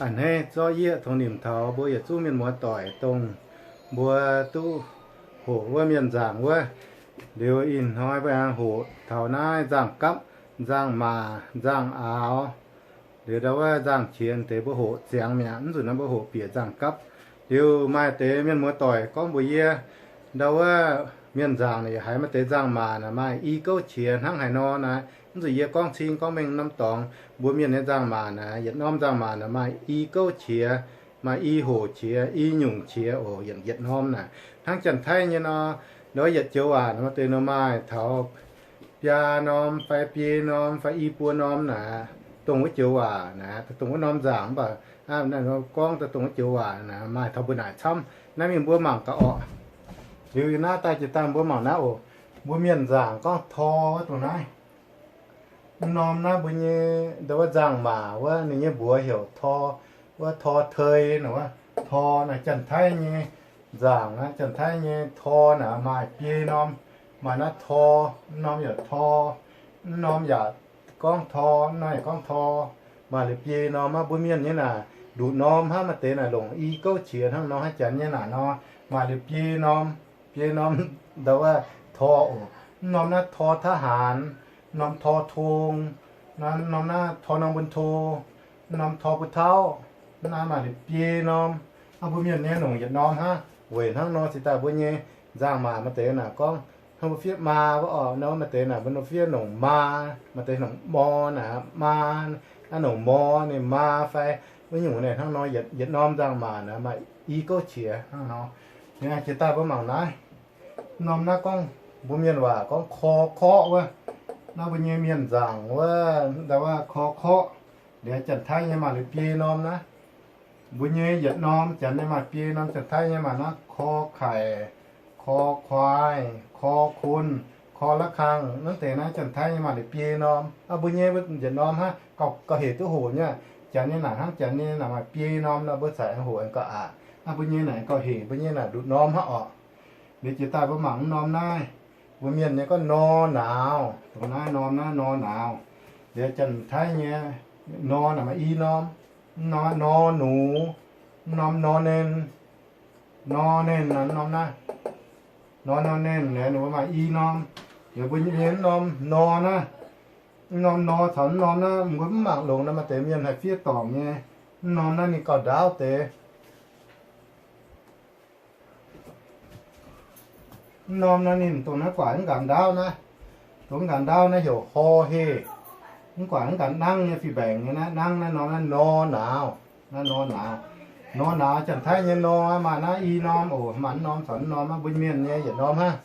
A'hneiv zorqv yie tongx nimc taux mbuo yietc zungv mienh muoz doic dongh mbuo duqv hoqc wuov mienh nzaangc wuov. Liuz ih hnoi mbuo aengx hoqc taux naaiv nzaangc gapv, nzaangc maac, nzaangc aaux, liuz ndau wuov nzaangc qiex deix mbuo hoqc ziangx mi'aqv. Mv nzunc naaiv mbuo hoqc bieqc nzaangc gapv. Liuz maaih deix mienh muoz doic gorngv mbuox yie, ndau wuov mienh nzaangc naaic yaac haiz maaih deix nzaangc maac naaic maaih i gouv qiex hnangv haaix nor naaic. Mv nzunc yie gorngv cing gorngv mengh norm dorngx, mbuo mienh nyei nzaangc maac naaic, yietc norm nzaangc maac naaic maaih i gouv qiex, maaih i hoc qiex, i nyungc qiex oc. Yietc, yietc norm naaic hnangv Janx-Taiv nyei nor, ndau wuov yietc joux waac naaic maaih deix nor maaih taux biaa norm fai biei norm fai i buo norm naaic, dongh wuov joux waac naaic, dongh wuov norm nzaangc. Mv baac gorngv daaih dongh wuov joux waac naaic maaih taux mbuo naaic camv. Naaiv mingh mbuo mangc gaax orqc. Liuz yie naaiv daaih jiex daaih mbuo mangc naaiv oc. Mbuo mienh nzaangc gorngv tor wuov dongh naaiv. Mv norm naaiv mbuo nyei ndau wuov nzaangc maac wuov, ninh nyei mbuox heuc tor, wuov tor tei naaic wuov. Tor naaic Janx-Taiv nyei nzaangc naaiv, Janx-Taiv nyei tor naaic maaih biei norm. Maaih naaiv tor, mv norm yaac tor, mv norm yaac gorngv tor, mv norm yaac gorngv tor. Maaih liuz biei norm aqv. Mbuo mienh nyei naaic nduqc norm hnangv, maaih deix naaic longc i gouv qiex hnangv nor, hnangv Janx nyei naaic nor, maaih liuz biei norm, biei norm ndau wuov tor oc. Mv norm naaiv tor ทหาร, mv norm tor tong, mv norm naaiv tor norm bun to, mv norm tor bun tauv. Mv naaiv maaih liuz biei norm. Aa, mbuo mienh nyei longc yietc norm hnangv. Weic hnangv nor cingx daaih mbuo nyei nzaangc maac maaih deix naaic gorngv hnangv mbuo fiev maa wuov orqc, nor maaih deix naaic mbuo nor fiev longc maa, maaih deix longc mor naaic maa, aa, longc mor ninh maa fai wuov nyungc naaic hnangv nor. Yietc, yietc norm nzaangc maac naaic maaih i gouv qiex hnangv nor. Jiex daaih mbuo mangc naaiv. Norm naaiv gorngv mbuo mienh waac gorngv คอเคาะ wuov. Naaiv mbuo nyei mienh nzaangc wuov, ndau wuov คอเคาะ. Liuz Janx-Taiv nyei maaih liuz biei norm naaiv. Mbuo nyei yietc norm, Janx nyei maaih biei norm, Janx-Taiv nyei maaih naaiv ขอไข่, คอควาย, คอคน, คอระฆัง. Naaiv deix naaiv Janx-Taiv nyei maaih liuz biei norm. Aa, mbuo nyei yietc norm hnangv, gauh, gauh hec duqv hoqc nyei. Janx nyei naaic hnangv, Janx nyei naaic maaih biei norm nor, mbuo caux aengx hoqc aengx gauh aqc. Aa, mbuo nyei naaic gauh hec, mbuo nyei naaic nduqc norm hnangv orqc. Liuz jiex daaih mbuo mangc mv norm naaiv. Mbuo mienh nyei gorngv nor nauz, dongh naaiv norm naaiv nor nauz. Liuz Janx-Taiv nyei nor naaic maaih i norm. Mv norm nor nux, mv norm nor nen, nor nen naaiv norm naaiv, nor nor nen naaic ninh mbuo maaih i norm. Liuz mbuo nyei mv norm nor naaiv, mv norm nor caux mv norm naaiv mbuo mv mangc longx naaiv, maaih deix mienh haih fiev dorngc nyei. Mv norm naaiv ninh gauh ndaauv deix. Mv norm naaiv ninh dongh naaiv guaaic mv nqanx ndaauv naaiv, dongh mv nqanx ndaauv naaiv heuc hor heh. Mv guaaic mv nqanx nangv nyei fih mbaengc nyei naaiv, nangv naaiv norm naaiv nor nauz, naaiv nor nauz. Nor nauz, Janx-Taiv nyei nor maaih naaiv i norm oc, maaih mv norm caux mv norm aqv. Mbuo mienh nyei yietc norm hnangv.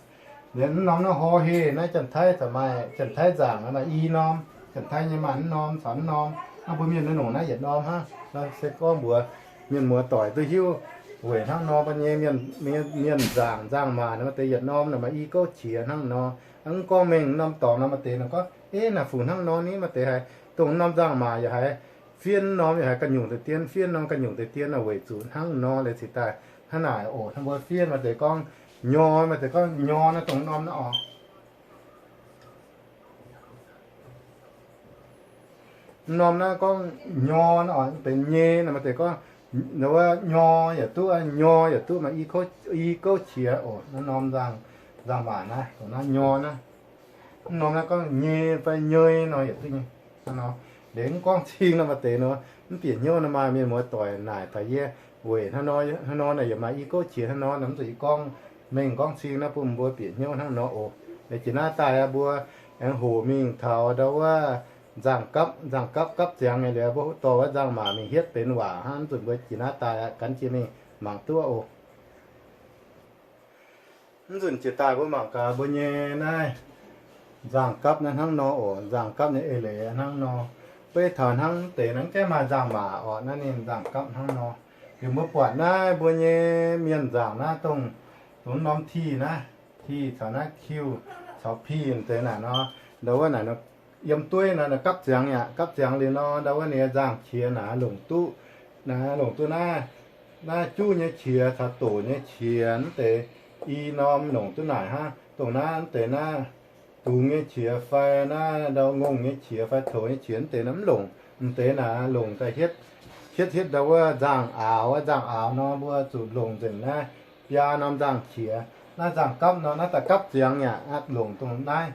Liuz mv norm naaiv hor heh naaiv Janx-Taiv caux maaih Janx-Taiv nzaangc maaih i norm, Janx-Taiv nyei maaih mv norm caux mv norm. Hnangv mbuo mienh nyei longc naaiv yietc norm hnangv. Nor se gorngv mbuox mienh muoz doic duqv hiuv weic hnangv nor mbuo nyei mienh, mienh nzaangc, nzaangc maac naaiv maaih deix yietc norm naaic maaih i gouv qiex hnangv nor. Mv gorngv mengh norm dorngx nor maaih deix naaic gorngv, Eix, naaic fungc hnangv nor ni? Maaih deix haiz dongh norm nzaangc maac yaac haiz fiev norm, yaac haiz ganh nyungc deix dien, fiev norm ganh nyungc deix dien nor, weic zuqc hnangv nor leiz cingx daaih hnangv naaic oc. Hnangv mbuo fiev maaih deix gorngv nyor, maaih deix gorngv nyor naaiv dongh norm naaiv oc. Mv norm naaiv gorngv nyor naaiv oc, benx nyei naaic, maaih deix gorngv nyor yaac duqv, nyor yaac duqv, maaih i gouv qiex oc. Naaiv norm nzaangc, nzaangc maac naaiv, dongh naaiv nyor naaiv. Mv norm naaiv gorngv nyei fai nyei nor yaac duqv nyei. Hnangv nor, liuz mv gorngv cing nor maaih deix nor, mv bieqc hnyouv nor maaih mienh muoz doic naaic taux yie weic hnangv nor, hnangv nor naaic yaac maaih i gouv qiex hnangv nor, mv zuqc yie gorngv mengh gorngv cing naaiv bun mbuo bieqc hnyouv hnangv nor oc. Liuz jiex naaiv daaih aqv, mbuo aengx hoqc mingh taux ndau wuov nzaangc gapv, nzaangc gapv gapv ziangx nyei liuz, mbuo dorh wuov nzaangc maac mingh hietv benx waac hnangv. Mv zuqc mbuo jiex naaiv daaih aqv, gan jienv mingh mangc duqv oc. Mv nzunc jiex daaih mbuo mangc gaax mbuo nyei naaiv nzaangc gapv naaiv hnangv nor oc. Nzaangc gapv nyei eix leiz hnangv nor. Beiv taux hnangv deix naaiv gaengh maaih nzaangc maac oc. Naaiv ninh nzaangc gapv hnangv nor. Liuz mbuo buatc naaiv mbuo nyei mienh nzaangc naaiv dongh, dongh norm T naaiv, T caux naaiv Q caux P deix naaic nor, ndau wuov naaic nor, yiem dueiv nor, gapv ziangx yaac gapv ziangx liuz nor, ndau wuov ninh nzaangc qiex naaic longc duqv, naaic longc duqv naaiv, naaiv juv nyei qiex caux doqc nyei qiex mv deix i norm longc duqv naaic hnangv. Dongh naaiv mv deix naaiv dungz nyei qiex fai naaiv ndau ngongh nyei qiex fai toux nyei qiex mv deix naaiv mv longc. Mv deix naaic longc daaih hietv hietv hietv ndau wuov nzangc-aaux, nzangc-aaux nor mbuo zuqc longc nzengc naaiv biaa norm nzangc-qiex. Naaiv nzangc-gapv nor, naaiv daaih gapv ziangx yaac longc dongh naaiv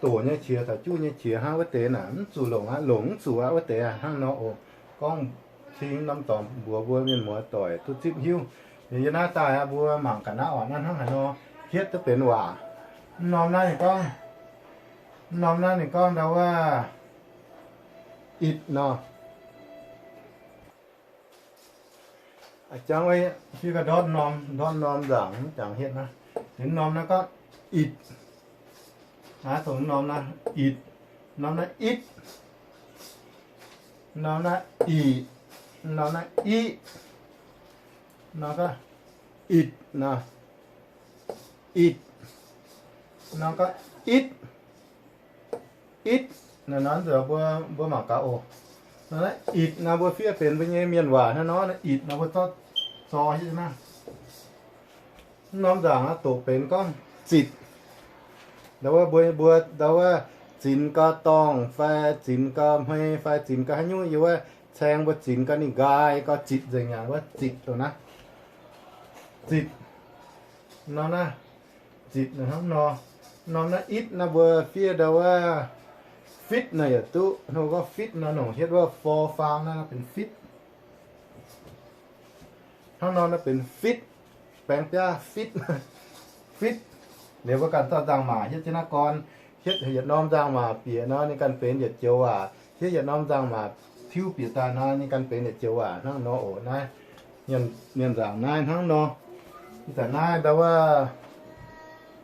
doqc nyei qiex caux juqv nyei qiex hnangv wuov deix naaic, mv zuqc longc aqv, longc mv zuqc aqv wuov deix hnangv nor oc. Gorngv cing norm dorngx mbuox mbuo mienh muoz doic duqv zipv hiuv. Liuz yie naaiv daaih mbuo mangc ga'naaiv naaiv oc, naaiv hnangv haaix nor hietv duqv benx waac. Mv norm naaiv ninh gorngv, mv norm naaiv ninh gorngv ndau wuov itc nor. Jangv wuov fiev ga'ndortv norm, ndortv norm nzaangc mv jangx hietv naaiv. Ninh norm naaiv gorngv itc. Naaiv dongh norm naaiv itc, norm naaiv itv, norm naaiv ic, norm naaiv iqv, norm gorngv itc nor, itc, norm gorngv itv, itv. Naaiv nor mbuo, mbuo mangc gaax oc. Naaiv itc nor mbuo fiev benx mbuo nyei mienh waac hnangv nor, naaiv itc nor mbuo zorqv zor hietv naaiv. Mv norm nzaangc naaiv doqc benx gorngv zitc. Ndau wuov mbuo, mbuo ndau wuov zinx gau dorngh fai zinx gau hmei fai zinx gau haaix nyungc yie wuov caeng mbuo zinx gau ninh nqaai gau zitc nzengc nyanc wuov zitc dongh naaiv. Zitc. Norm naaiv zitc naaiv hnangv nor. Norm naaiv itv naaiv mbuo fiev ndau wuov fitv naaiv yaac duqv. Hnangv gorngv fitv naaiv nongc hietv wuov for faang naaiv benx fitv. Hnangv nor naaiv benx fitv, baeng biaav fitv, fitv. Liuz mbuo ganh zorqv nzangc-maac hietv jienv naaiv gorn, hietv yietc norm nzangc-maac bieqc nor ninh ganh benx yietc joux waac, hietv yietc norm nzangc-maac tiuv bieqc daaih nor ninh ganh benx yietc joux waac hnangv nor oc. Naaiv mienh nzaangc naaiv hnangv nor. Ih zanc naaiv ndau wuov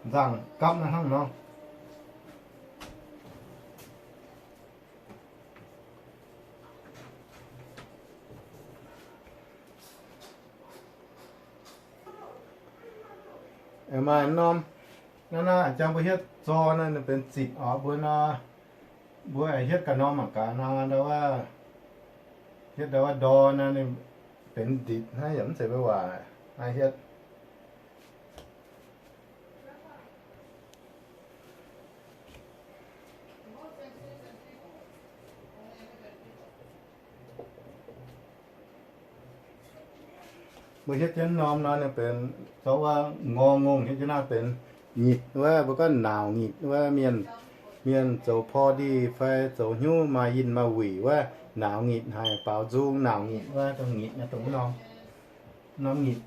nzangc-gapv naaiv hnangv nor. Maaih norm naaiv, naaiv jangx mbuo hietv zor naaiv ninh benx zitc oc. Mbuo nor, mbuo hietv ganh norm mangc gaax nor, ndau wuov, hietv ndau wuov ndor naaiv ninh benx nditc hnangv, yaac mv zeiz mbuo waac naaiv hietv. Mbuo hietv jienv norm nor ninh benx zoux wuov ngor ngongh hietv jienv naaiv benx nyitc wuov, mbuo gorngv nauc nyitc wuov. Mienh, mienh zoux porv ndih fai zoux hnyouv maaih yinh maaih wuic wuov, nauc nyitc haic, baaux nzung nauc nyitc wuov, dongh nyitc naaiv dongh norm, norm nyitc.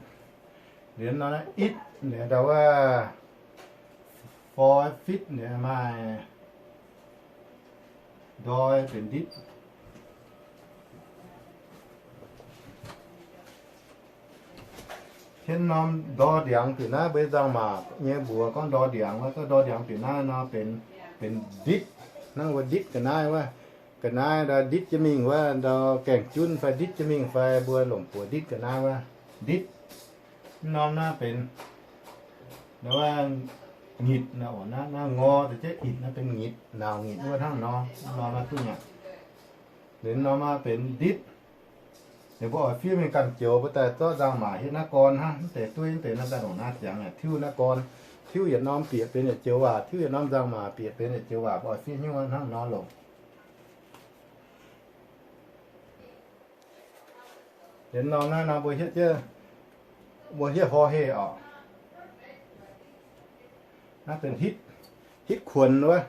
Liuz norm naaiv itv, liuz ndau wuov for fitv, liuz maaih ndoi benx nditv. Hietv norm ndor ndiangx bieqc naaiv, mbuo nzangc-maac nyei mbuox gorngv ndor ndiangx wuov, ndor ndiangx bieqc naaiv nor benx, benx nditv. Hnangv mbuo nditv ga'naaiv wuov, ga'naaiv ndau nditv jienv mingh wuov, ndau gaengh junv fai nditv jienv mingh fai mbuo longc buoz nditv ga'naaiv wuov, nditv. Mv norm naaiv benx nyitc, naaiv ngor deix jienv itc naaiv benx nyitc, nauc nyitc wuov hnangv nor. Mv norm naaiv duqv nyanc. Liuz mv norm naaiv benx nditv. Liuz mbuo oix fiev mingh ganh joux, mbuo daaih zorqv nzangc-maac hietv naaiv gorn hnangv. Mv deix dueiv mv deix naaiv daaih longc naaiv ziangx aqv. Tiuv naaiv gorn, tiuv yietc norm bieqc benx yietc joux waac, tiuv yietc norm nzangc-maac bieqc benx yietc joux waac, mbuo oix fiev hnyouv hnangv nor longc. Liuz norm naaiv nor mbuo hietv, mbuo hietv hor heh oc. Naaiv benx hitv, hitv kuonx wuov.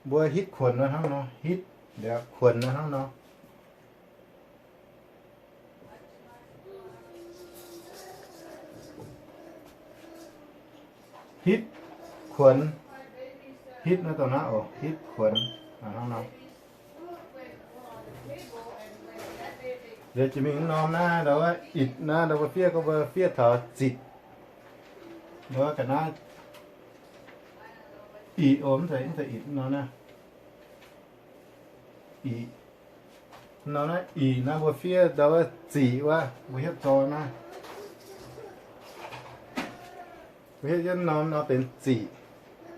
Mbuo hitv kuonx wuov hnangv nor, hitv, liuz kuonx wuov hnangv nor. Hitv kuonx, hitv naaiv dongh naaiv oc, hitv kuonx hnangv nor. Liuz jiex mingh norm naaiv, ndau wuov itc naaiv, ndau mbuo fiev, gorngv mbuo fiev taux zitc. Ndau wuov ga'naaiv ic oc, mv zeiz, mv zeiz itc nor naaiv. Ic. Nor naaiv ic naaiv mbuo fiev ndau wuov zic wuov, mbuo hietv zor naaiv. Mbuo hietv jienv norm nor benx zic.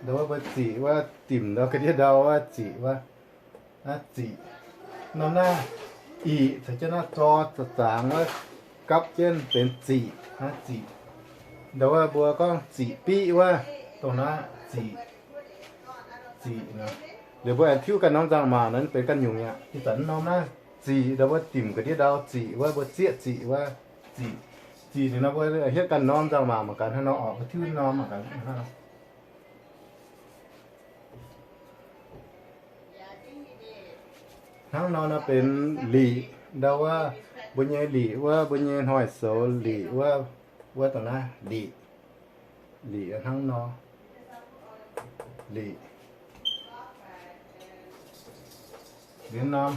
Ndau wuov mbuo zic wuov, dimc ndau ga'ndiev ndau wuov zic wuov. Naaiv zic. Norm naaiv ic caux jienv naaiv zor za'zaangx wuov, gapv jienv benx zic. Naaiv zic. Ndau wuov mbuo gorngv zic biqv wuov, dongh naaiv zic. Zic nor. Liuz mbuo aengx tiuv ganh norm nzangc-maac nor benx ganh nyungc aqv. Ih zanc norm naaiv ziqc, ndau wuov dimc ga'ndiev ndau ziqc wuov, mbuo zieqv ziqc wuov, ziqc. Ziqc liuz nor mbuo hietv ganh norm nzangc-maac mangc gaax hnangv nor oc, mbuo tiuv norm mangc gaax. Hnangv nor nor benx liqc, ndau wuov mbuo nyei liqc wuov, mbuo nyei hnoi-soux liqc wuov, wuov dongh naaiv liqc. Liqc hnangv nor, liqc. Liuz norm,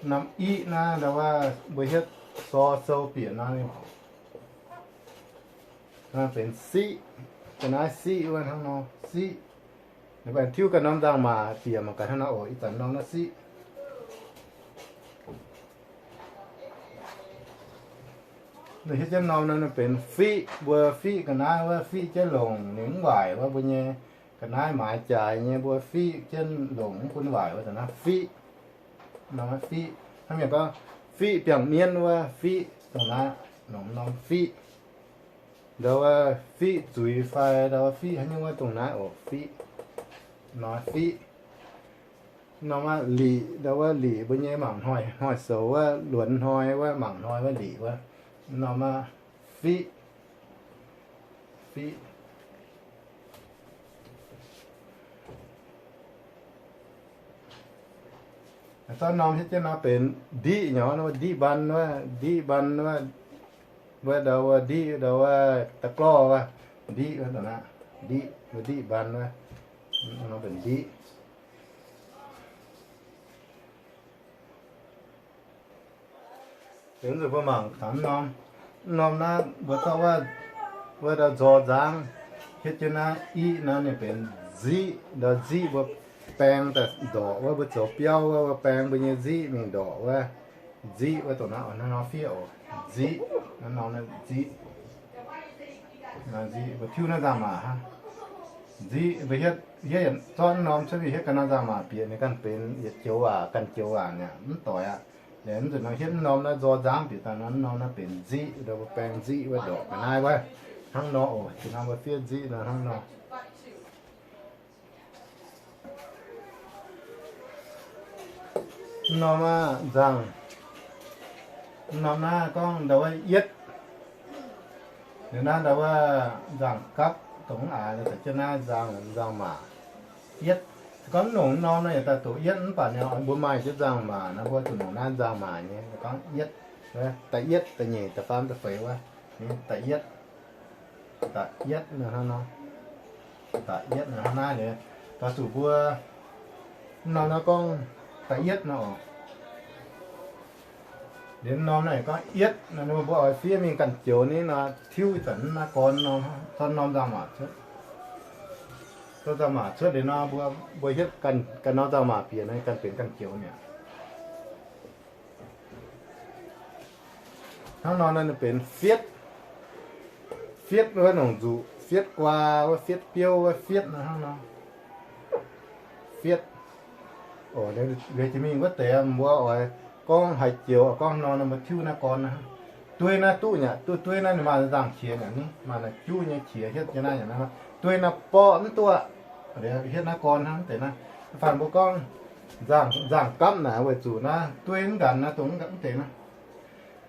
norm iqv naaiv ndau wuov mbuo hietv sor sou bieqc nor, benx siqv. Ga'naaiv siqv wuov hnangv nor, siqv. Ninh mbuo tiuv ganh norm nzangc-maac bieqc mangc gaax hnangv nor oc. Ih zanc norm naaiv siqv. Hietv jienv norm nor ninh benx fiqv. Mbuo fiqv ga'naaiv wuov, fiqv jienv longc ninh mv waaic wuov, mbuo nyei ga'naaiv maaiz jaaix nyei, mbuo fiqv jienv longc mv bun waaic wuov, dongh naaiv fiqv. Norm naaiv fiqv. Hnangv mienh gorngv fiqv biangh mienv wuov, fiqv dongh naaiv, norm norm fiqv. Ndau wuov fiqv zuiz fai ndau wuov fiqv haaix nyungc wuov dongh naaiv oc, fiqv. Norm fiqv. Norm aqv, liqc, ndau wuov liqc mbuo nyei mangc hnoi, hnoi-soux wuov, luonx hnoi wuov, mangc hnoi wuov liqc wuov. Norm aqv, fiqv, fiqv. Zorqv norm hietv jienv nor benx ndiqv nyei, ndiqv mban wuov, ndiqv mban wuov, wuov ndau wuov ndiqv, ndau wuov da'glorh wuov, ndiqv wuov dongh naaiv, ndiqv, ndiqv mban wuov, nor benx ndiqv. Liuz nzunc mbuo mangc taux norm, norm naaiv mbuo zorqv wuov, wuov ndau nzor nzangv, hietv jienv naaiv iqv naaiv ninh benx nziqv, ndau nziqv mbuo baeng daaih ndorqc wuov, mbuo zoux biauv wuov, mbuo baeng mbuo nyei nziqv mingh ndorqc wuov, nziqv wuov dongh naaiv, hnangv nor fiev oc, nziqv, naaiv norm naaiv nziqv. Nziqv mbuo tiuv naaiv nzangc-maac hnangv. Nziqv mbuo hietv, hietv zorqv norm cuotv mingh hietv ganh norm nzangc-maac bieqc ninh ganh benx yietc joux waac, ganh joux waac mi'aqv, mv doic aqv. Liuz mv nzunc nor hietv norm naaiv nzor nzangv bieqc daaih nor, norm naaiv benx nziqv, ndau mbuo baeng nziqv wuov ndorqc ga'naaiv wuov. Hnangv nor oc, ih norm mbuo fiev nziqv nor hnangv nor. Norm aqv, nzangc, norm naaiv gorngv ndau wuov yietv. Liuz naaiv ndau wuov nzangc gapv dongh aax, caux jienv naaiv nzangc, nzangc-maac, yietv. Se gorngv longc norm naaiv yaac daaih doqc yietv, mv baac ninh mbuo maaih jienv nzangc-maac nor, mbuo zuqc longc naaiv nzangc-maac nyei. Se gorngv yietv, da'yietv, da'nyeic, da'faam, da'feix wuov, da'yietv, da'yietv nor hnangv nor, da'yietv nor hnangv naaiv liuz, daaih zuqc mbuo norm naaiv gorngv da'yietv nor oc. Liuz norm naaiv gorngv yietv nor, mbuo oix fiev mingh ganh joux ni nor, tiuv ih zanc naaiv gorn norm, zorqv norm nzangc-maac cuotv, zorqv nzangc-maac cuotv liuz nor, mbuo, mbuo hietv ganh norm nzangc-maac bieqc nor, ganh benx ganh joux mi'aqv. Hnangv nor naaiv benx fietv. Fietv wuov nongc nzuqc, fietv guaa wuov, fietv biouv wuov, fietv nor hnangv nor. Fietv. Oc, liuz jiex mingh wuov deix mbuo oix gorngv haaix joux, gorngv nor, mbuo tiuv naaiv gorn naaiv. Dueiv naaiv duqv nyei, duqv dueiv naaiv ninh maaih nzangc-qiex nyei, maaih naaiv juv nyei qiex hietv jienv naaiv nyei. Dueiv naaiv borqv mv duqv, hietv naaiv gorn hnangv deix naaiv. Faanh mbuo gorngv nzangc, nzangc gapv naaic weic zuqc naaiv dueiv mv nqanc naaiv dongh mv deix naaiv.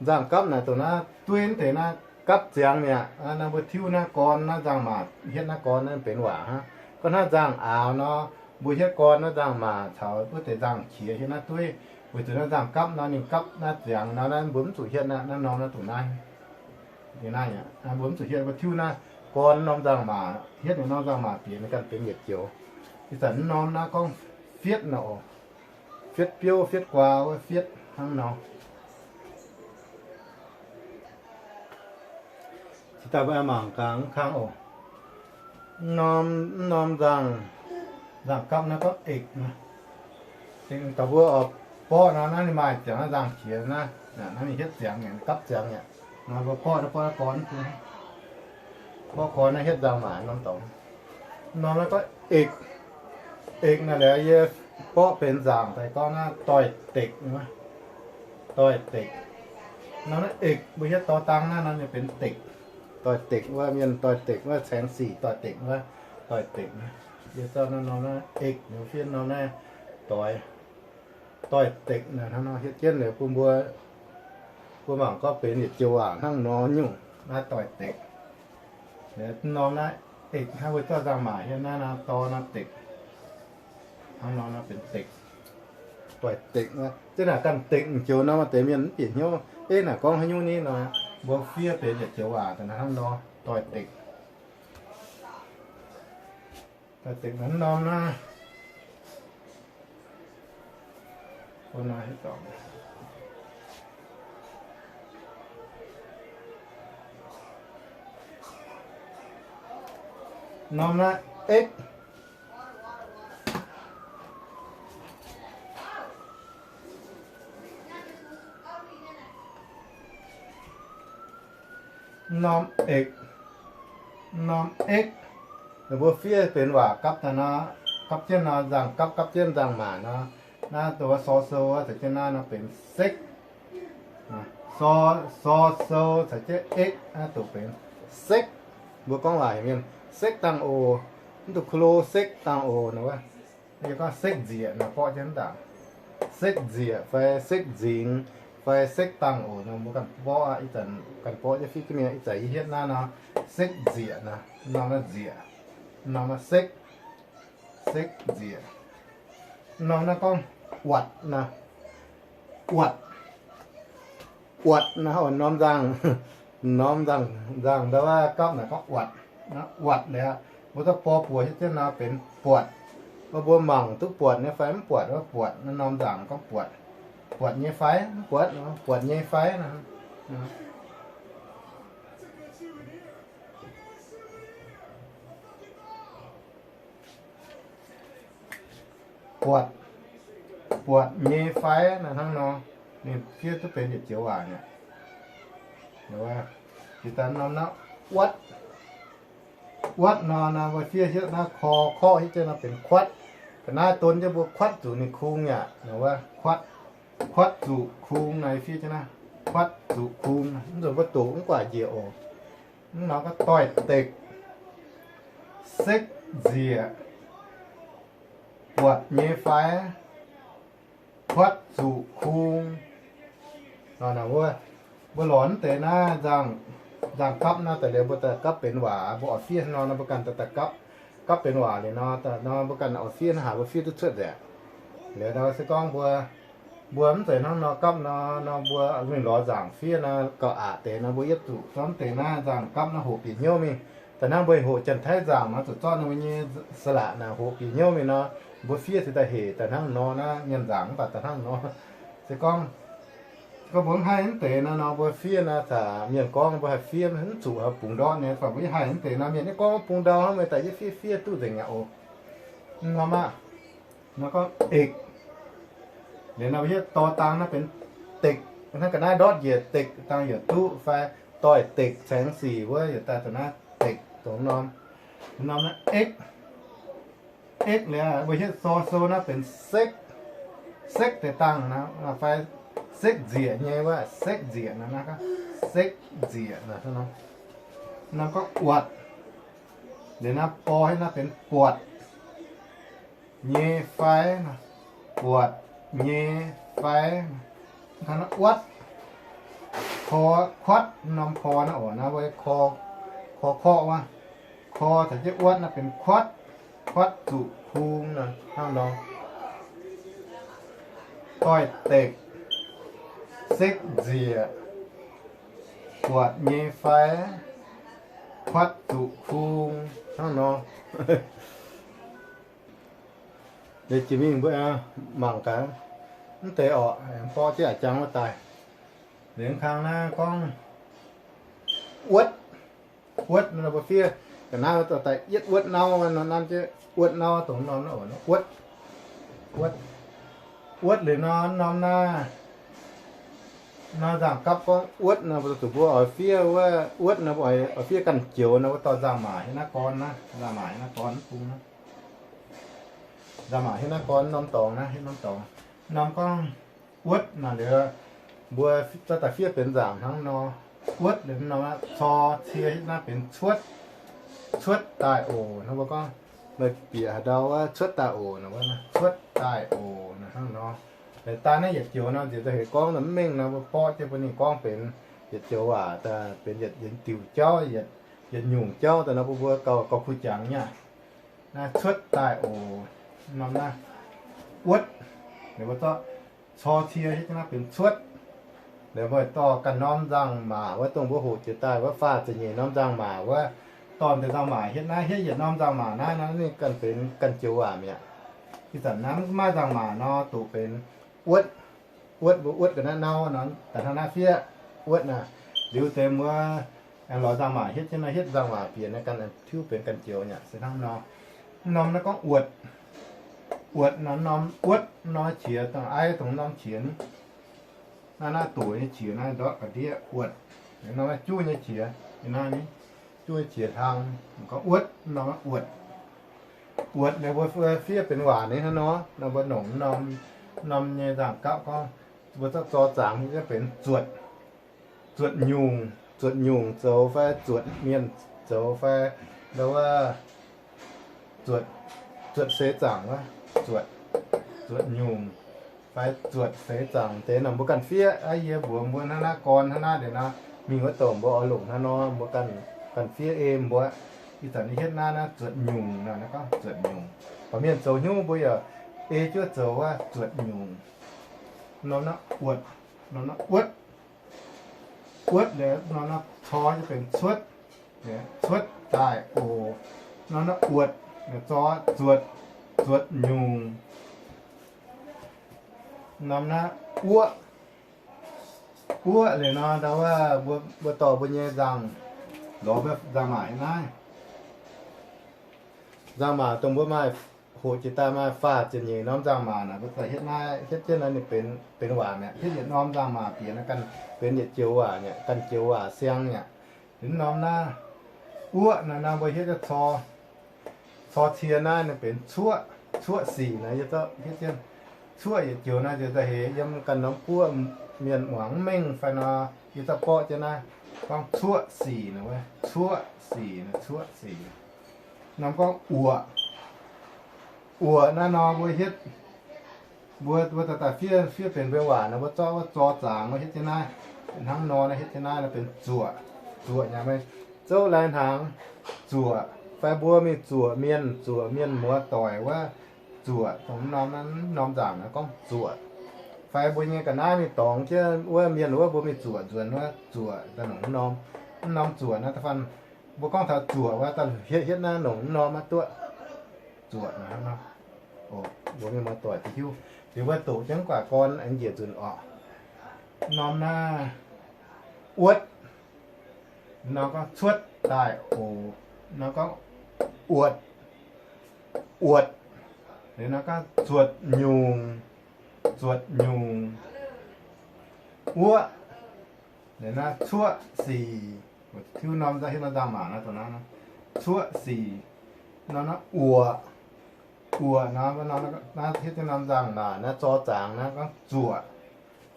Nzangc gapv naaic dongh naaiv dueiv mv deix naaiv gapv ziangx mi'aqv. Naaiv mbuo tiuv naaiv gorn naaiv nzangc-maac hietv naaiv gorn naaiv benx waac hnangv. Gorngv hnangv nzangc-aaux nor, mbuo hietv gorn naaiv nzangc-maac caux wuov deix nzangc-qiex hietv naaiv dueiv. Weic zuqc naaiv nzangc gapv nor, ninh gapv naaiv ziangx nor, naaiv mbuo mv zuqc hietv naaiv, naaiv norm naaiv dongh naaiv. Naaiv mbuo mv zuqc hietv, mbuo tiuv naaiv gorn norm nzangc-maac hietv ninh norm nzangc-maac bieqc ninh ganh benx yietc joux. Ih zanc norm naaiv gorngv fietv nor oc. Fietv biouv, fietv guaa wuov fietv hnangv nor. Cingx daaih mbuo mangc gaax mv kang oc. Norm, norm nzangc, nzangc gapv naaiv gorngv eix nor. Daaih mbuo oix borqv nor, naaiv ninh maaih ziangx naaiv nzangc-qiex naaiv, naaiv ninh hietv ziangx mi'aqv, gapv ziangx mi'aqv. Nor mbuo borqv naaiv, borqv naaiv gorn, borqv gorn naaiv hietv nzangc-maac norm dorngx. Norm naaiv gorngv eix, eix naaiv laaix yie borqv benx nzangc daaih gorngv naaiv doix-dekc, doix-dekc. Norm naaiv eix mbuo hietv dor dang naaiv nor ninh benx dekc, doix-dekc wuov, mienh doix-dekc wuov, caengx sic doix-dekc wuov, doix-dekc. Yie zorqv norm naaiv eix, fiev norm naaiv doix. doix-dekc naaic hnangv nor hietv jienv liuz bun mbuo, mbuo mangc gorngv benx yietc joux waac hnangv nor nyungc naaiv doix-dekc. Norm naaiv ekc hnangv mbuo zorqv nzangc-maac hietv naaiv nor, dor nor dekc, hnangv nor nor benx dekc. Doix-dekc, ziex naaic ganh dekc joux nor maaih deix mienh mv bieqc hnyouv, ei naaic gorngv haaix nyungc ni nor, mbuo fiev benx yietc joux waac daaih hnangv nor, doix-dekc. Doix-dekc naaiv norm naaiv, norm naaiv ekv. Norm ekv, norm ekv, ninh mbuo fiev benx waac gapv daaih nor, gapv jienv nor nzangc gapv, gapv jienv nzangc-maac nor, naaiv dongh wuov sor sou caux jienv naaiv nor benx sekv. Sor, sor sou caux jienv ekv naaiv dongh benx sekv. Mbuo gorngv waac heuc mienh sekv dangh oc, mv duqv kulo sekv dangh oc nor wuov. Yie gorngv sekv nzieqc nor borqv jienv ndaangc. Sekv nzieqc fai sekv nzingx fai sekv dangh oc nor mbuo ganh borqv aqv. Ih zanc ganh borqv jienv fiev jienv mingh. Ih zanc yie hietv naaiv nor, sekv nzieqc nor, norm naaiv nzieqc, norm naaiv sekv, sekv nzieqc. Norm naaiv gorngv uatc nor, uatc, uatc nor, norm nzangc, norm nzangc, nzangc ndau wuov gapv naaic gorngv uatc. Uatc liuz, mbuo zorqv bor buoz hietv jienv nor benx buatc. Mbuo mangc duqv buatc nyei fai mv buatc, buatc, norm nzangc gorngv buatc. Buatc nyei fai mv buatc, buatc nyei fai. Buatc, buatc nyei fai naaiv hnangv nor, ninh fiev duqv benx yietc joux waac mi'aqv. Jiex daaih norm naaiv uatv, uatv nor, naaiv mbuo fiev hietv naaiv kor, korqv hietv jienv nor benx kuatv. Ga'naaiv don jienv mbuo kuatv zuqc ninh kung yaac, wuov kuatv, kuatv zuqc kung naaiv fiev jienv naaiv, kuatv zuqc kung. Mv nzunc mbuo doqc mv guaax njiec oc. Mv nor gorngv doix-dekc, sekv nzieqc, buatc nyei fai, kuatv zuqc kung. Mbuo lorz mv deix naaiv nzangc, nzangc gapv naaiv daaih liuz mbuo daaih gapv benx waac, mbuo oix fiev nor, mbuo ganh daaih gapv, gapv benx waac liuz nor, nor mbuo ganh oix fiev naaiv haaix mbuo fiev duqv cuotv nzengc. Liuz nor se gorngv mbuo, mbuo mv zeiz hnangv nor gapv nor, nor mbuo mingh lorz nzangc fiev nor, gauh aqc deix nor mbuo yietv zuqc zorqv mv deix naaiv nzangc gapv naaiv hoqc bieqc hnyouv mingh. Daaih hnangv mbuo hoqc janx-taiv nzangc nor, zuqc zorqv ninh mbuo nyei sa'laqc naaic hoqc bieqc hnyouv mingh nor, mbuo fiev cingx daaih hec daaih hnangv nor naaiv mienh nzangc mv baac daaih hnangv nor. Se gorngv, gorngv mbuo mv haih mv deix nor, nor mbuo fiev naaiv caux mienh gorngv mbuo haih fiev mv zuqc bungx ndortv nyei. Fai mbuo yie haih mv deix nor, mienh yie gorngv bungx ndau hnangv meih daaih yie fiev fiev duqv nzengc aqv oc. Mv norm aqv. Nor gorngv ekc. Liuz nor mbuo hietv dor dang naaiv benx dekc. Hnangv ga'naaiv ndortv njiec dekc dangh yaac duqv fai doix-dekc caengx sic wuov yaac daaih dongh naaiv dekc dongh norm. Norm naaiv ekv. Ekv liuz mbuo hietv sor sou naaiv benx sekv. Sekv deix dangh fai sekv nzieqc nyei wuov, sekv nzieqc naaiv, sekv nzieqc naaiv. Norm gorngv uatc. Liuz naaiv bor hietv naaiv benx buatc nyei fai, buatc nyei fai. Uatv, kor, kuatv, norm kor naaiv oc, naaiv mbuo kor, kor korqv wuov. Kor caux jienv uatv naaiv benx kuatv, kuatv zuqc kung naaiv hnangv nor. Doix-dekc, sekv nzieqc, buatc nyei fai, kuatv zuqc kung hnangv nor. Liuz jiex mingh mbuo mangc gaax, mv deix orqc, borqv jienv a'jang wuov daaih. Liuz kang naaiv gorngv uotv, uotv nor mbuo fiev ga'naaiv daaih yietv uotv nauv nor, nanv jienv uotv nauv dongh norm naaiv, uotv, uotv, uotv liuz nor norm naaiv, nor nzangc gapv gorngv uotv nor, mbuo zuqc mbuo oix fiev wuov uotv nor, mbuo oix fiev ganh joux nor, mbuo dorh nzangc-maac hietv naaiv gorn naaiv, nzangc-maac hietv naaiv gorn mv bung naaiv. Nzangc-maac hietv naaiv gorn norm dorngx naaiv, hietv norm dorngx. Norm gorngv uotv naaic liuz, mbuo zorqv daaih fiev benx nzangc hnangv nor. Uotv liuz norm cor cie hietv naaiv benx cuotv, cuotv daaih oc. Hnangv mbuo gorngv meih bieqc haaix ndau wuov cuotv daaih oc, cuotv daaih oc hnangv nor. Daaih naaiv yietc joux nor, nziex daaih heuc gorngv nor mv mengh nor, mbuo borqv jienv bun ninh gorngv benx yietc joux waac, benx yietc diuc jauv, yietc nyungc jauv daaih nor, bun mbuo gauh, gauh kuh jangx nyei. Naaiv cuotv daaih oc. Norm naaiv wuotv, ninh mbuo zorqv cor cie hietv jienv naaiv benx cuotv. Ninh mbuo dorh ganh norm nzangc-maac wuov, dongh mbuo hoqc jiex daaih wuov faah ziepc nyeic norm nzangc-maac wuov, dorh deix nzangc-maac hietv naaiv, hietv yietc norm nzangc-maac naaiv, naaiv ninh ganh benx ganh joux waac mi'aqv. Ih zanc naaiv maiv maaih nzangc-maac nor, doqc benx wuotv. Wuotv, mbuo wuotv ga'naaiv nau nor, da'hnangv naaiv fiev wuotv naaiv. Liuz deix mbuo aengx lorz nzangc-maac hietv jienv naaiv, hietv nzangc-maac bieqc naaiv, ganh tiuv benx ganh joux nyei. Se hnangv nor, norm naaiv gorngv uotc. Uotc nor norm wuotv, norm qiex dongh aiv dongh norm qiex ni. Naaiv naaiv doqc nyei qiex naaiv ndortv ga'ndiev uotc. Norm naaiv juv nyei qiex, naaiv ni, juv nyei qiex hlang, gorngv wuotv, norm naaiv uotc. Uotc naaiv mbuo fiev benx waac ni hnangv nor, naaiv mbuo longc norm, norm nyei nzangc-gapv gorngv, mbuo zorqv zor zaangc benx zuotc. Zuotc nyungc, zuotc nyungc zoux fai zuotc mienh zoux fai, ndau wuov, zuotc, zuotc seix zaangc wuov, zuotc, zuotc nyungc fai zuotc seix zaangc deix nor, mbuo ganh fiev. Aa, yie mbuox mbuo hnangv naaiv gorn hnangv naaiv deix nor, mingh wuov douc mbuo oix longc hnangv nor, mbuo ganh, ganh fiev ei mbuo. Ih zanc hietv naaiv, naaiv zuotc nyungc nor, naaiv gorngv zuotc nyungc. Gorqv-mienh zoux hnyouv mbuo yaac ei jienv zoux wuov, zuotc nyungc. Norm naaiv uotc, norm naaiv wuotv. Wuotv, norm naaiv cor jienv benx cuotv. Cuotv daaih oc. Norm naaiv uotc, zor zuotc, zuotc nyungc. Norm naaiv wuoqv. Wuoqv liuz nor, ndau wuov, mbuo dorh mbuo nyei nzangc, lorz mbuo nzangc-maac hietv naaiv. Nzangc-maac dongh mbuo maaih hoqc jiex daaih maaih faah ziepc nyeic norm nzangc-maac naaic, mbuo daaih hietv naaiv, hietv jienv naaiv ninh benx, benx waac mi'aqv. Hietv yietc norm nzangc-maac bieqc naaiv ganh benx yietc joux waac mi'aqv, ganh joux waac siang mi'aqv. Liuz norm naaiv wuoqv naaiv nor mbuo hietv jienv cor, cor cie naaiv ninh benx cuoqv, cuoqv sic naaiv, yie zorqv hietv jienv cuoqv yietc joux naaiv nziex daaih heix yiem ganh norm guoqv mienh muangx mv mengh fai nor, yie zorqv borqv jienv naaiv gorngv cuoqv sic naaiv, cuoqv sic naaiv, cuoqv sic. Norm gorngv uoqc. Uoqc naaiv nor mbuo hietv, mbuo, mbuo daaih daaih fiev, fiev benx mbuo waac nor, mbuo zorqv wuov zor zaangc mbuo hietv jienv naaiv, hnangv nor naaiv hietv jienv naaiv nor benx zuoqc. Zuoqc nyei, meih zouv lai hnaangx zuoqc, fai mbuo mingh zuoqc mienh, zuoqc mienh muoz doic wuov, zuoqc dongh norm, norm nzaangc naaiv gorngv zuoqc. Fai mbuo nyei ga'naaiv mingh dorngx jienv wuov mienh wuov, mbuo mingh zuoqc nzuonx wuov, zuoqc daaih longc mv norm, mv norm zuoqc naaiv da'faanh mbuo gorngv taux zuoqc wuov, da'hietv hietv naaiv longc mv norm maiv duqv. Zuoqc naaiv hnangv nor. Mbuo mienh muoz doic duqv hiuv. Liuz mbuo doqc jienv guaax gorn aengx njiec nzunc orqc. Norm naaiv wuotv, norm gorngv cuotv daaih oc. Norm gorngv uotc, uotc. Liuz norm gorngv zuotc nyungc, zuotc nyungc. Wuoqv, liuz naaiv cuoqv sic. Tiuv norm, hiuv norm nzangc-maac naaiv dongh naaiv, cuoqv sic. Norm naaiv uoqc, uoqc naaiv, naaiv hiuv norm nzangc-maac naaiv zor zaangc naaiv gorngv zuoqc.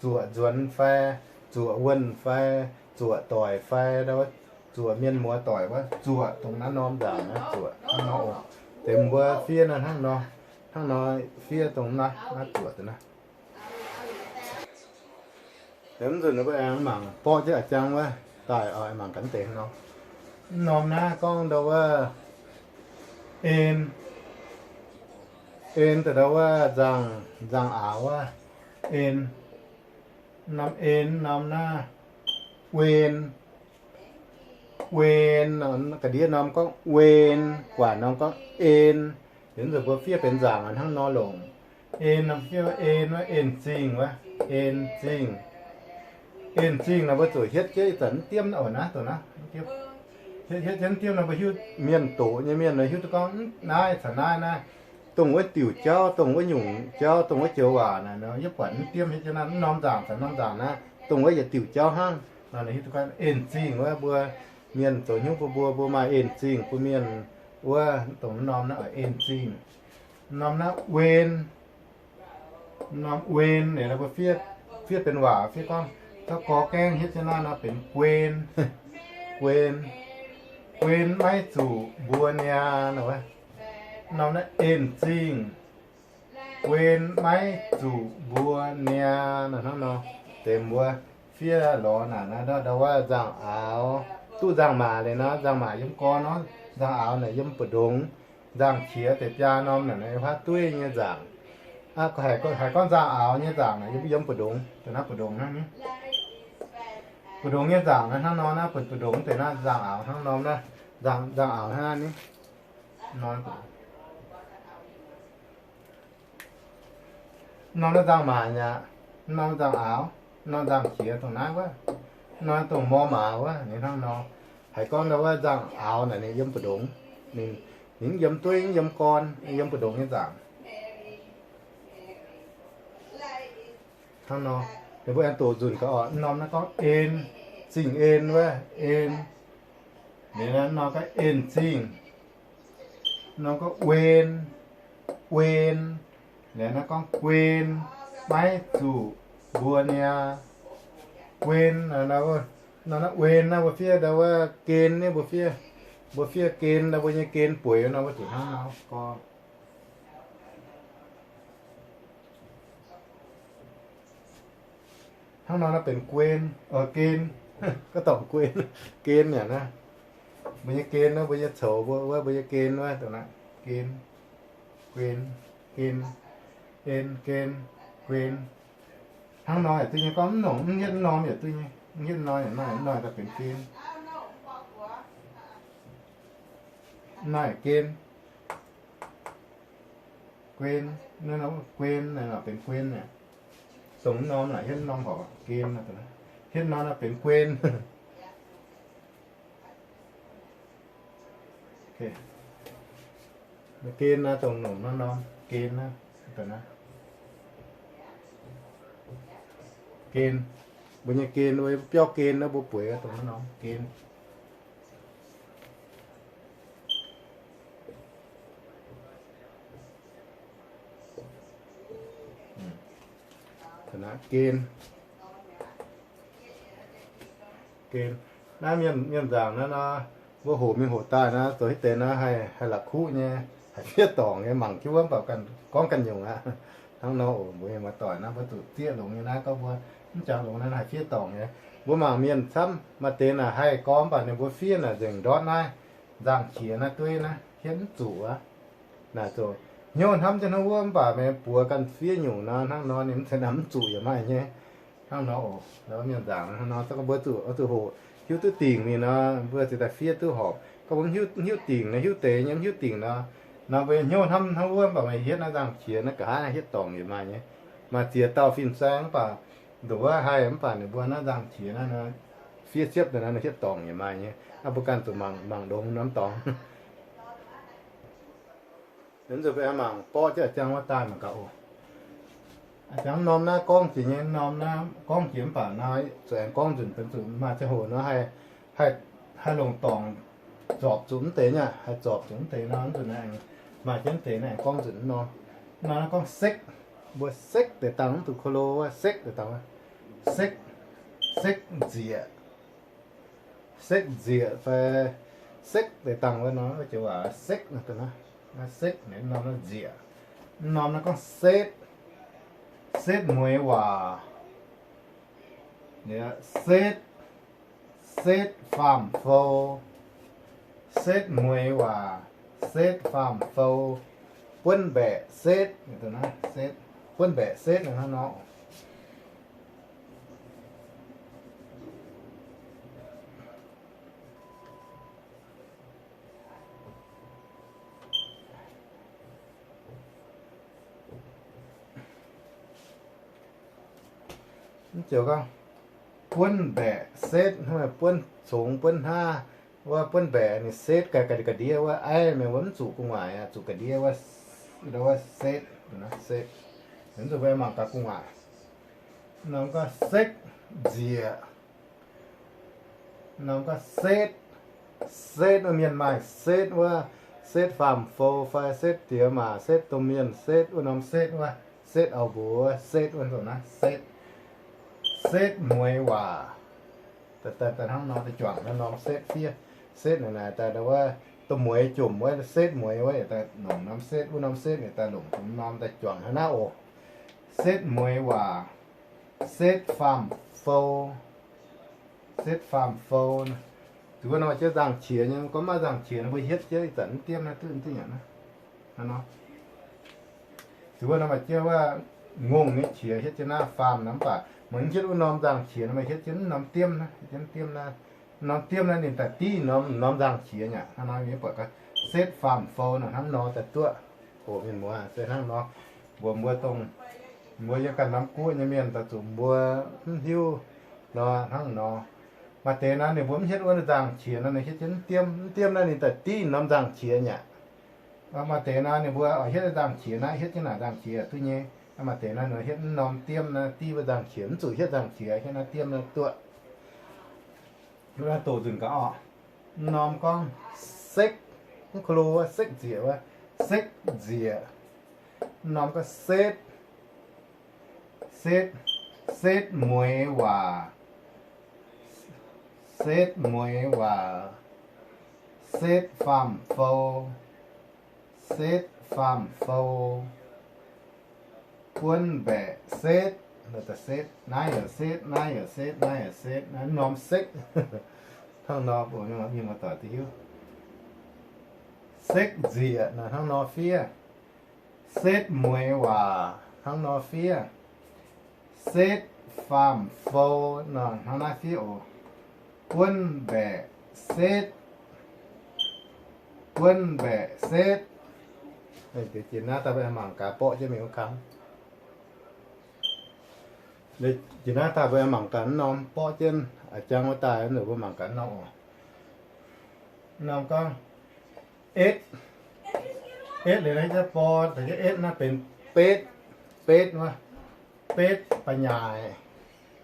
Zuoqc nzuonx fai, zuoqc wuonh fai, zuoqc doic fai, zuoqc mienh muoz doic wuov, zuoqc dongh naaiv norm nzangc naaiv zuoqc hnangv nor oc. Deix mbuo fiev naaiv hnangv nor, hnangv nor fiev dongh naaiv, naaiv zuoqc deix naaiv. Mv nzunc mbuo aengx mangc borqv jienv a'jang wuov daaih oc, mangc gaax deix nor. Mv norm naaiv gorngv ndau wuov en, en daaih ndau wuov nzangc, nzangc-aac wuov en. Norm en norm naaiv wen, wen, ga'ndiev norm gorngv wen, guaax norm gorngv en. Liuz nzunc mbuo fiev benx nzaangc hnangv nor longc. En norm fiev en wuov, en zingh wuov, en zingh. En zingh naaiv mbuo zuqc hietv jienv ih zanc mv diemv oc, naaiv dongh naaiv, hietv jienv mv diemv nor mbuo hiuv, mienh doqc nyei mienh nor hiuv duqv gorngv naaiv caux naaiv naaiv, dongh wuov diuc jauv, dongh wuov nyungc jauv, dongh wuov joux waac naaic nor, yie buatc mv diemv hietv jienv naaiv mv norm nzaangc caux norm nzaangc naaiv, dongh wuov yietc diuc jauv hnangv. Nor hiuv duqv gorngv en zingh wuov, mbuo mienh zoux hnyouv bun mbuo, mbuo maaih en zingh bun mienh wuov, dongh norm naaiv oix en zingh. Norm naaiv wen, norm wen, ninh mbuo fiev, fiev benx waac fiev gorngv, zorqv gor gaengv hietv jienv naaiv nor benx guen, guen, guen maiv zuqc mbuo niaa nor wuov. Norm naaiv en zingh, Guen maiv zuqc mbuo niaa. Hnangv nor, deix mbuo fiev lorz naaic naaiv ndau wuov nzangc-aaux, duqv nzangc-maac liuz nor, nzangc-maac yiem gorn nor, nzangc-aaux naaic yiem mbu'ndongx, nzangc-qiex deix biaa norm naaic naaiv yiem haav dueiv nyei nzangc. Haiz gorngv nzangc-aaux nyei nzangc naaic yiem mbu'ndongx, dongh naaiv mbu'ndongx hnangv. Mbu'ndongx nyei nzangc naaiv hnangv nor naaiv, mbu'ndongx deix naaiv nzangc-aaux hnangv norm naaiv, nzangc-aaux hnangv naaiv ni. Norm naaiv nzangc-maac aqv, norm nzangc-aaux, norm nzangc-qiex dongh naaiv wuov, norm dongh mor maaz wuov, ninh hnangv nor. Haiz gorngv ndau wuov nzangc-aaux naaic ninh yiem mbu'ndongx, ninh, ninh yiem dueiv, yiem gorn, yiem mbu'ndongx nyei nzangc. Hnangv nor, ninh mbuo aengx doqc nzunc gaax oc. Norm naaiv gorngv en, zingh en wuov, en. Liuz naaiv norm gorngv en zingh. Norm gorngv wen, wen. Liuz naaiv gorngv guen, maiv zuqc mbuo niaa. Guen, norm naaiv wen naaiv mbuo fiev ndau wuov gen ni, mbuo fiev, mbuo fiev gen, mbuo nyei gen bueix nor mbuo zuqc hnangv nor gorngv. Hnangv nor naaiv benx guen, gen, gorngv dorngc guen, gen yaac naaiv. Mbuo nyei gen wuov, mbuo nyei coux mbuo wuov, mbuo nyei gen wuov, dongh naaiv gen, guen, gen, en, gen, guen. Hnangv nor yaac duqv nyei, gorngv mv nongc mv hietv mv norm yaac duqv nyei, mv hietv mv norm yaac naaiv, naaiv daaih benx gen. Naaiv gen, guen, guen, benx guen aqv. Dongh mv norm naaic hietv mv norm horpc gen, hietv norm naaiv benx guen. Gen naaiv dongh nongc norm norm gen naaiv, gen, mbuo nyei gen, mbuo biauv gen naaiv mbuo bueix dongh norm norm gen. Gen, gen, naaiv mienh, mienh nzaangc naaiv nor, mbuo hoqc mingh hoqc daaih naaiv, zoux hitv deix naaiv haih, haih la'kuqv nyei, haih fiev dorngc nyei, mangc jienv wuov mv baac gorngv ganh nyungc aqv. Hnangv nor oc, mbuo mienh muoz-doic naaiv mbuo zuqc zieqv longx nyei naaiv, gorngv mbuo mv jangx longx naaiv haih fiev dorngc nyei. Mbuo mangc mienh camv maaih deix naaic haih gorngv, mv baac ninh mbuo fiev naaic nzengc ndortv naaiv nzangc-qiex naaiv dueiv naaiv hietv mv zuqc aqv. Naaic zoux hnyouv hnamv jienv hnangv wuov mv baac meih buoz ganh fiev nyungc nor, hnangv nor ninh mv zeiz naaic mv zuqc yaac maaih nyei. Hnangv nor oc, mienh nzaangc hnangv nor, gorngv mbuo zuqc, zuqc hoqc hiuv duqv dingc mingh nor, mbuo ziouc daaih fiev duqv horpc. Gorngv mbuo mv hiuv, mv hiuv dingc nor, hiuv deix nyei mv hiuv dingc nor, nor mbuo hnyouv hnamv hnangv wuov mv baac meih hietv naaiv nzangc-qiex naaiv nqa'haav hietv dorngc yaac maaih nyei. Maaih ziex dauh fin-saeng mv baac nduqc wuov haih mv baac ninh mbuo naaiv nzangc-qiex naaiv fiev siepv daaih naaiv hietv dorngc yaac maaih nyei. Aa, mbuo ganh zuqc mangc, mangc longx norm dorngx. Nzuqc mangc borqv jienv a'jang wuov daaih mangc gaax oc. A'jang norm naaiv gorngv jiex nyei, norm naaiv gorngv jiex mv baac naaiv zuqc aengx gorngv nzunc benx zuqc maaih ziangh hoc nor haih, haih longc dorngc zorpc zuqc mv deix nyei, haih zorpc zuqc mv deix nor, nzuqc naaiv maaih jienv mv deix naaiv aengx gorngv nzunc nor. Nor naaiv gorngv sekv, mbuo sekv deix dangh mv zuqc ko lo wuov sekv deix dangh wuov, sekv, sekv nzieqc. Sekv nzieqc fai sekv deix dangh wuov nor, jiex waac sekv naaiv, sekv naaiv norm naaiv nzieqc. Norm naaiv gorngv setv, setv mueiz waac, setv, setv faam-fou, setv mueiz waac, setv faam-fou, buonv mbaeqc setv, buonv mbaeqc setv naaiv nor. Mv ziouc gorngv buonv mbaeqc setv, buonv congx buonv hnaav, wuov buonv mbaeqc ninh setv ga'ndiev wuov, aiv, mienh wuov mv zuqc gu'nguaaic, zuqc ga'ndiev wuov, setv, setv. Mv zuqc mangc gaax gu'nguaaic. Norm gorngv sekv nzieqc. Norm gorngv setv, setv wuov mienh maaih setv wuov, setv faam-fou fai setv diex maac, setv domh mienh, setv wuov norm setv wuov, setv auv-mbuox, setv wuov nzunc naaiv setv. Setv mueiz waac. Daaih hnangv nor daaih juangc naaiv norm setv fiev. Setv naaic naaic daaih wuov, Dongh mueiz jomc wuov, setv mueiz wuov, longc norm setv, wuov norm setv ninh daaih longc norm daaih juangc hnangv naaiv oc. Setv mueiz waac, setv faam-fou, setv faam-fou. Zuqc wuov norm maaih jienv nzangc-qiex nyei, gorngv maiv nzangc-qiex nor mbuo hietv jienv ih zanc mv diemv naaiv duqv, duqv nyanc naaiv. Zuqc wuov norm maaih jienv wuov ngongh nyei qiex hietv jienv naaiv faam nor, mv baac meih mv hietv wuov norm nzangc-qiex nor meih hietv jienv mv norm diemv naaiv, hietv jienv diemv naaiv. Norm diemv naaiv ninh daaih div norm, norm nzangc-qiex aqv. Hnangv naaiv mienh buatc gaax, setv faam-fou nor hnangv nor daaih duqv. Oc mienh muoz, se hnangv nor, mbuox mbuo dongh mbuo yiem ganh norm guoqv nyei mienh daaih zuqc mbuo mv hiuv nor hnangv nor. Maaih deix naaiv ninh mbuo mv hietv wuov nzangc-qiex nor ninh hietv jienv mv diemv, mv diemv naaiv ninh daaih div norm nzangc-qiex aqv. Maaih deix naaiv ninh mbuo oix hietv nzangc-qiex naaiv hietv jienv naaic nzangc-qiex duqv nyei. Maaih deix naaiv ninh hietv mv norm diemv naaiv div wuov nzangc-qiex, mv zuqc hietv nzangc-qiex, hietv naaiv diemv naaiv duqv. Naaiv doqc nzunc gaax oc. Mv norm gorngv sekv, mv ko lo wuov sekv nzieqc wuov, sekv nzieqc. Mv norm gorngv setv, setv, setv mueiz waac, setv mueiz waac, setv faam-fou, setv faam-fou, buonv mbaeqc setv, setv, naaiv yaac setv, naaiv yaac setv, naaiv yaac setv, naaiv norm sekv. Hnangv nor mbuo mienh muoz-doic duqv hiuv. Sekv nzieqc naaic hnangv nor fiev. Setv mueiz waac hnangv nor fiev. Setv faam-fou nor hnangv naaiv fiev oc. Buonv mbaeqc setv, buonv mbaeqc setv. Jiex naaiv daaih mbuo mangc gaax borqv jienv mingh wuov kang. Jiex naaiv daaih mbuo mangc gaax norm borqv jienv, jangx wuov daaih mbuo mangc gaax norm oc. Norm gorngv etv, etv liuz naaiv jienv bor, da'jienv etv naaiv benx betv, betv wuov, betv ba'nyaaic,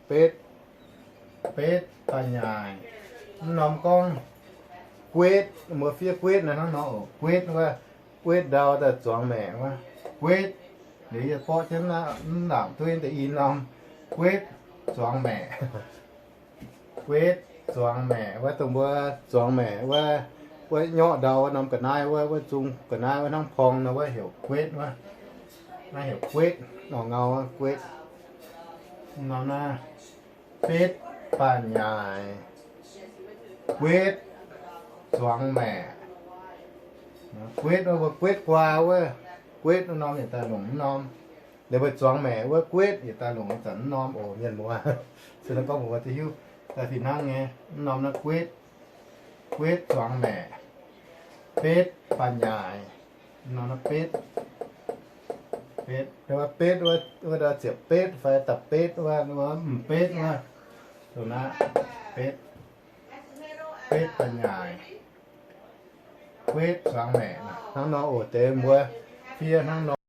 betv, betv ba'nyaaic. Mv norm gorngv guetv, mbuo fiev guetv naaiv hnangv nor oc, guetv wuov, guetv ndau daaih zuangx maeqc wuov, guetv. Liuz yie borqv jienv naaiv mv laangc dueiv deix i norm guetv zuangx maeqc. Guetv zuangx maeqc wuov, dongh mbuo zuangx maeqc wuov, wuov nyorqv ndau wuov norm ga'naaiv wuov, wuov zung ga'naaiv wuov hnangv porng nor wuov heuc guetv wuov. Naaiv heuc guetv, norm ngau guetv. Norm naaiv betv ba'nyaaic, guetv zuangx maeqc. Guetv wuov, mbuo guetv guaa wuov, guetv wuov norm yietc daaih longc mv norm. Liuz mbuo zuangx maeqc wuov guetv yietc daaih longc ih zanc mv norm oc mienh muoz. Se gorngv mbuo duqv hiuv daaih fih hnangv nyei. Mv norm naaiv guetv, guetv zuangx maeqc, betv ba'nyaaic. Mv norm naaiv betv, betv, betv wuov, wuov ziepc betv fai da'betv wuov, m'betv wuov, dongh naaiv betv, betv ba'nyaaic, guetv zuangx maeqc. Hnangv nor oc, deix mbuo fiev hnangv nor.